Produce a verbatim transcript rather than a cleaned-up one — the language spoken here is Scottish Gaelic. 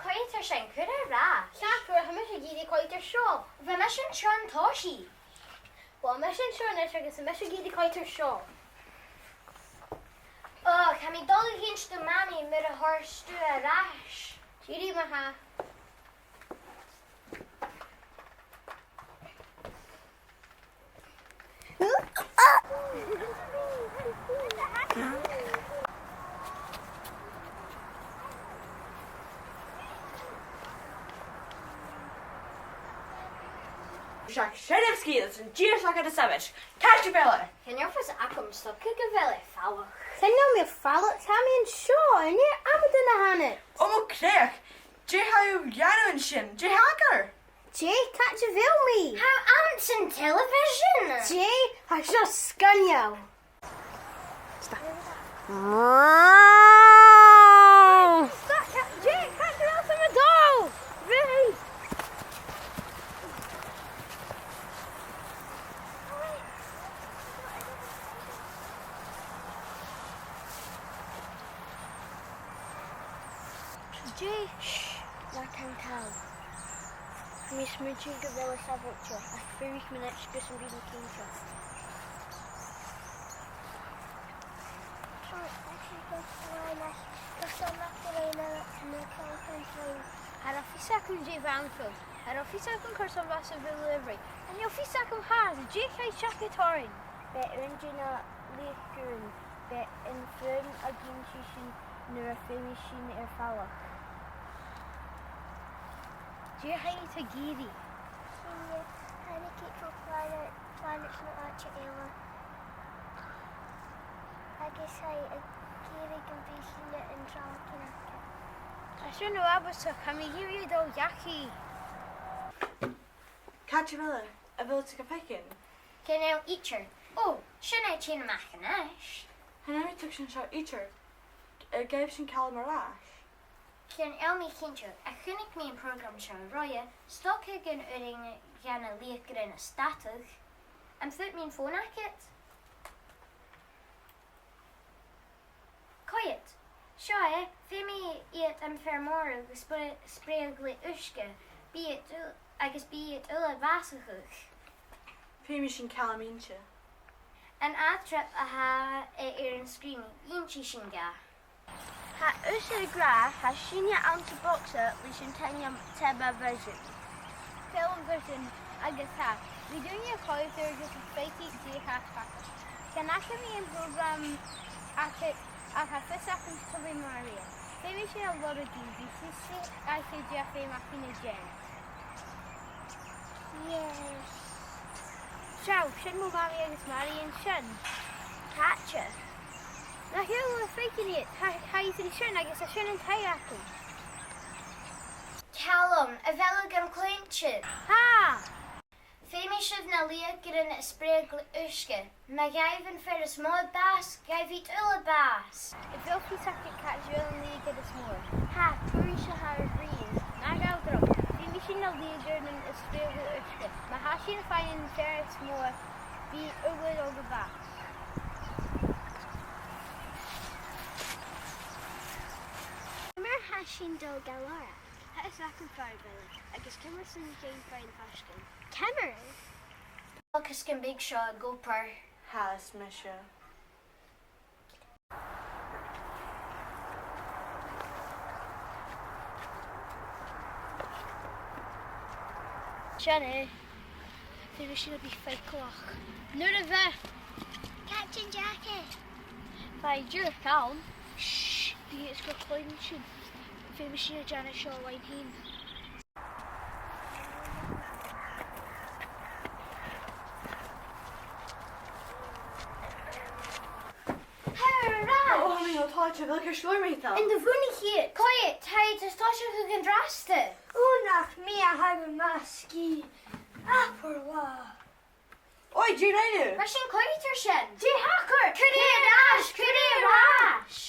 Coimhead air sin, cuir air ais. Ceart gu leòr, tha mise ag iarraidh coimhead air seo. Bha mise an seo an toiseach. Bha mise an seo a-nis agus tha mise ag iarraidh coimhead air seo. Ò, tha mi a' dol a dh'innse do Mamaidh mura toir thu air ais. Dìreach ma-thà. Seadh, sin e, sgeul, 's an dìreach seachad a' sabaid. Càit a bheil e? Chan eil fhios agam, 's dòcha gu bheil e falach. Chan eil mi falach, tha mi an seo, an e abadan a th' annad? Ò mo chreach, dè tha thu a' dèanamh an sin, dè thachair? Dè, càit a bheil mi? Tha thu anns an television. Dè, tha seo sgoinneil. Stop. Wow! Stop, ca-, dè, càit a bheil mi a' dol? Bhidh. Dè? Shh, na can càil. Tha mi a' smaointinn gu bheil e sàbhailte, ach feumaidh mi a-nis gus am bi mi cinnteach. Cha robh fios agam dè bh' ann. Cha robh fios agam carson a bha sibh a' falbh. Chan eil fios agam fhathast, dè chaidh seachad oirnn? B' e aon de na liathróin, b' e an fhuaim a dh'innseadh sinn nuair a bheimis sinn air falach. Dè tha thu ag iarraidh? Sinne, thàinig iad bho phlana-, planait no àite eile. Agus tha iad ag iarraidh gum bi sinne an t-seann aca. Tha sin uabhasach, tha mi ag iarraidh a dhol dhachaigh. Càit a bheil e? A bheil thu ga fhaicinn? Chan eil idir. Ò, sin e a' tighinn a-mach a-nis. Chan eil mi a' tuigsinn seo idir. Eh, ghabh sinn Calum air ais? Chan eil mi cinnteach, ach chunnaic mi am prògram seo roimhe, 's dòcha gun urrainn dha na liathróin a stadadh. Am faod mi am fòn agad? Coimhead, seo e, feumaidh iad am fear mòr a spre-, spreadhadh le uisge, bidh iad u-, agus bidh iad uile a' bàsachadh. Feumaidh sinn Calum innse. An ath trip a tha e air an sgrìon, innsidh sinn dha. Tha thusa ag ràdh, tha sinne anns a' bhogsa leis an t-ainm Television. Television, agus tha. Bidh daoine a' coimhead air agus a' faicinn dè tha a' tachairt. Chan fhaca mi am prògram agad, ach tha fios agam gu bheil e math. Feumaidh sinn a lorg e, bidh fios aige dè feum againn a dhèanamh. Yes. Seall, sin mo mhamaidh agus Màiri an sin. Càite? Nach eil thu a' faicinn iad? Tha, tha iad an sin agus tha sin an taigh againn. Calum, a bheil thu gam chluinntinn? Tha! Feumaidh sibh na liathróin a spreadhadh le uisge. Ma ghabh am fear as motha bàs, gabhaidh iad uile bàs. A bheil fios agad càit a bheil an liathróg as motha? Tha, tuairibh seo thar a' bhruidhinn. Na gabh dragh. Feumaidh sinn na liathróin a spreadhadh le uisge. Ma tha sinn a' faighinn am fear as motha, bidh uile a' dol gu bàs. Ciamar a tha sinn a' dol gu làrach? Tha fhios agam far a bheil e, agus ciamar a tha sinn a' faighinn faisg air? Ciamar? Agus gum bi seo ag obair. Tha fhios mise. Sin e. Feumaidh sinn a bhith faiceallach. Nuair a bhios. Càit an deach e? Bha e dìreach ann. Shh, bidh e a' cluinntinn sinn. Feumaidh sinn a dhèanamh seo leinn fhìn. Hurrah! Ò, tha mi na tòite, a bheil ceart gu leòr, Màiri? An do bhuannaich iad? Coimhead, tha iad a' tòiseachadh an-dràsta. Ò, nach mi a tha gu math sgìth. Abair là. Oi, dè rinn thu? Bha sinn a' coimhead air sin. Dè thachair? Cuir e air ais! Cuir e air ais!